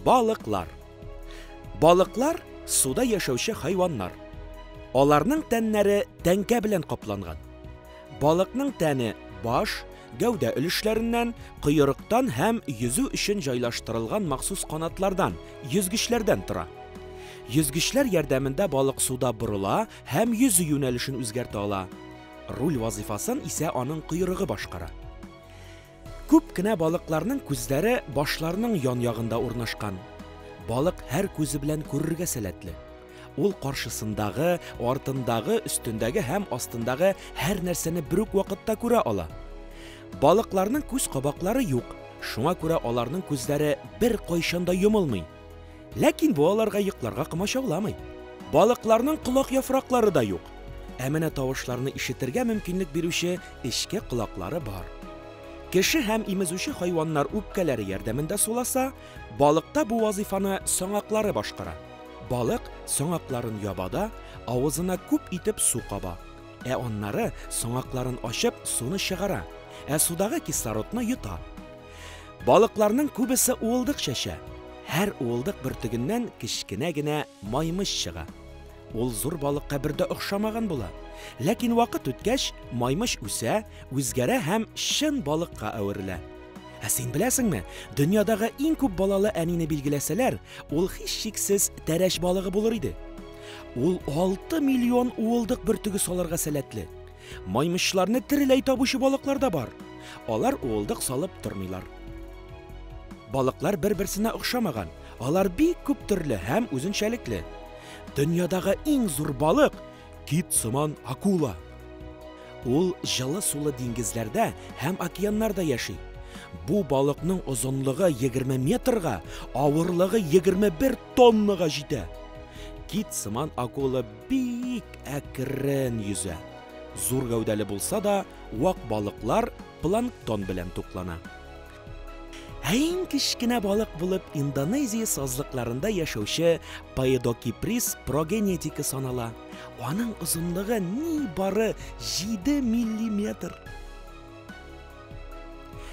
Балыклар. Балыклар суда яшәүче хайваннар. Аларның тәннәре тәңкә белән капланган. Балыкның тәне баш, гәүдә өлешләреннән, койрыктан һәм йөзү өчен җайлаштырылган махсус канатлардан, йөзгечләрдән тора. Йөзгечләр ярдәмендә балык суда борыла һәм йөзү юнәлешен үзгәртә ала. Руль вазыйфасын исә аның койрыгы башкара. Күп кенә балыкларның күзләре башларының ян ягында урнашкан. Балык һәр күзе белән күрергә сәләтле. Ул каршысындагы, артындагы, өстендәге һәм астындагы һәр нәрсәне бер үк вакытта күрә ала. Балыкларның күз кабаклары юк, шуңа күрә аларның күзләре беркайчан да йомылмый. Ләкин бу аларга йокларга комачауламый. Балыкларның колак яфраклары да юк. Ә менә тавышларны ишетергә мөмкинлек бирүче эчке колаклары бар. Кеше һәм имезүче хайваннар үпкәләре ярдәмендә суласа, балыкта бу вазыйфаны саңаклары башкара. Балык саңакларын яба да, авызына күп итеп су каба. Ә аннары саңакларын ачып суны чыгара, ә судагы кислородны йота. Балыкларның күбесе уылдык чәчә. Һәр уылдык бөртегеннән кечкенә генә маймыч чыга. Ул зур балыкка бер дә охшамаган була. Ләкин вакыт үткәч, маймыч үсә, үзгәрә һәм чын балыкка әверелә. Ә син беләсеңме, дөньядагы иң күп балалы әнине билгеләсәләр, ул һичшиксез тәрәч балыгы булыр иде. Ул 6 миллион уылдык бөртеге салырга сәләтле. Маймычларны тереләй табучы балыклар да бар. Алар уылдык салып тормыйлар. Балыклар бер-берсенә охшамаган. Алар бик күп төрле һәм үзенчәлекле. Дөньядагы иң зур балык кит сыман акула. Ул җылы сулы диңгезләрдә һәм океаннарда яши. Бу балыкның озынлыгы 20 метрга, авырлыгы 21 тоннага җитә. Кит сыман акула бик әкрен йөзә. Зур гәүдәле булса да, вак балыклар планктон белән туклана. Ә иң кечкенә балык булып Индонезия сазлыкларында яшәүче Паедокиприс прогенетика санала. Аның озынлыгы нибары 7 миллиметр.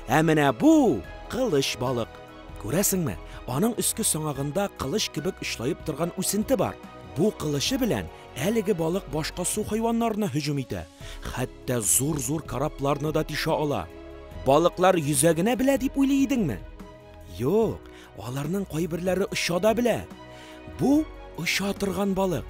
Ә менә бу кылыч балык. Күрәсеңме, аның өске саңагында кылыч кебек очлаеп торган үсенте бар. Бу кылычы белән әлеге балык башка су хайваннарына һөҗүм итә. Хәтта зур-зур корабларны да тишә ала. Балыклар йөзә генә белә дип уйлый идеңме? Юк, аларның кайберләре оча да белә. Бу оча торган балык.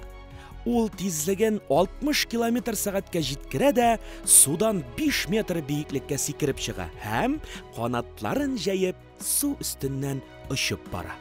Ул тизлеген 60 километр сәгатькә җиткерә дә, судан 5 метр биеклеккә сикереп чыга һәм канатларын җәеп су өстеннән очып бара.